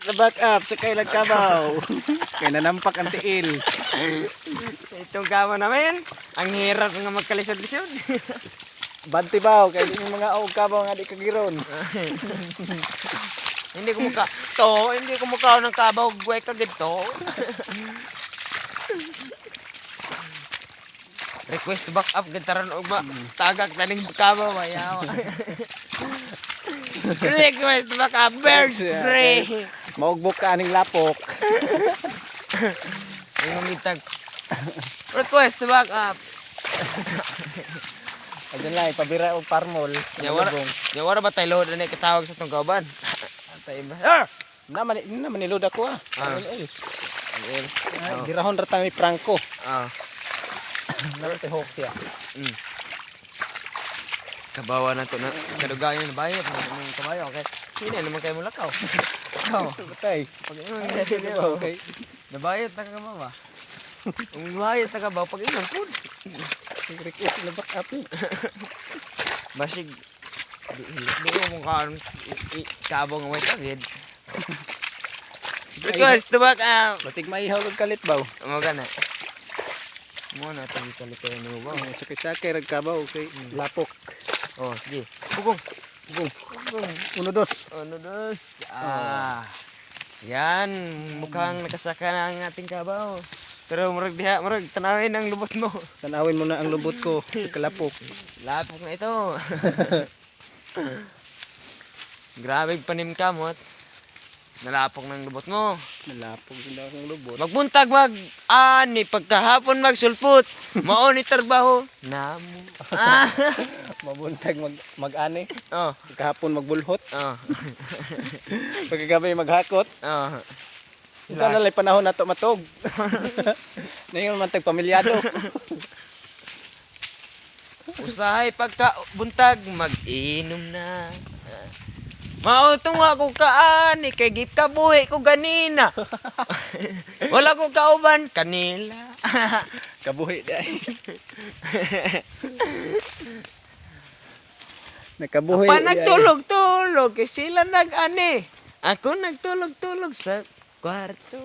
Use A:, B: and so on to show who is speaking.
A: Sa back up, sa kailag kabaw. Kay nanampak ang tiil.
B: Itong kama namin, ang hirap nga magkalisod-lisod.
A: Banti baw, kay di yung mga og kabaw nga di kagiron.
B: Hindi ko mukha, to, hindi ko mukha ng kabaw, guwe ka gito. Request back up, gantaran og ma, tagak taning kabaw, mayaw. Request back up, bird spray.
A: Maugbok ka aning lapok.
B: Ay, mamintag. Request back up.
A: Ayun lang, ipabira og parmol.
B: Nyawara, nyawara ba tayo load na katawag sa tong kauban? Antay ba? Ah!
A: Na man nilod ako ah.
B: Ah.
A: Ay,
B: Ang
A: ay, girahon ra ta ni Franco.
B: Ah.
A: Narote hawk siya.
B: Kabawa na to na kadugayan na bayot ng kabayo, okay. Sino naman kayo mulakaw? Ikaw.
A: Patay.
B: Pag ingon
A: Okay.
B: nabayot na ka ba? Ang bayot na ka ba pag ingon pud.
A: Request na back up eh.
B: Basig di di mo mong kaon kabong nga way tagid. Request to back up.
A: Basig maihaw og kalit baw.
B: Mo gana. Mo na tagi kalit mo ba?
A: Oh, sakay-sakay rag kabaw kay lapok.
B: Oh, sige. Pugong.
A: Pugong. Uno dos.
B: Ano dos? Ah. Yan, mukhang nakasaka na ang ating kabaw. Pero murag diha, murag tanawin ang lubot mo.
A: Tanawin mo na ang lubot ko, kalapok.
B: Lapok na ito. Grabe panim ka mo. Nalapok ng lubot mo.
A: Nalapok din daw ang lubot.
B: Magbuntag mag ani pagkahapon magsulpot. Mao ni trabaho namo. Ah.
A: Mabuntag mag mag-ani,
B: Oh,
A: kahapon magbulhot,
B: oh,
A: pagkagabi maghakot.
B: oh.
A: Unsa na lay panahon nato matog. Naingon man tag pamilyado.
B: Usahay pagka buntag mag-inom na. Mao tong ako kaani kay gip kabuhi ko ganina. Wala ko kauban kanila.
A: Kabuhi dai. Nakabuhi.
B: Pa nagtulog-tulog kay sila nag-ani. Ako nagtulog-tulog sa kwarto.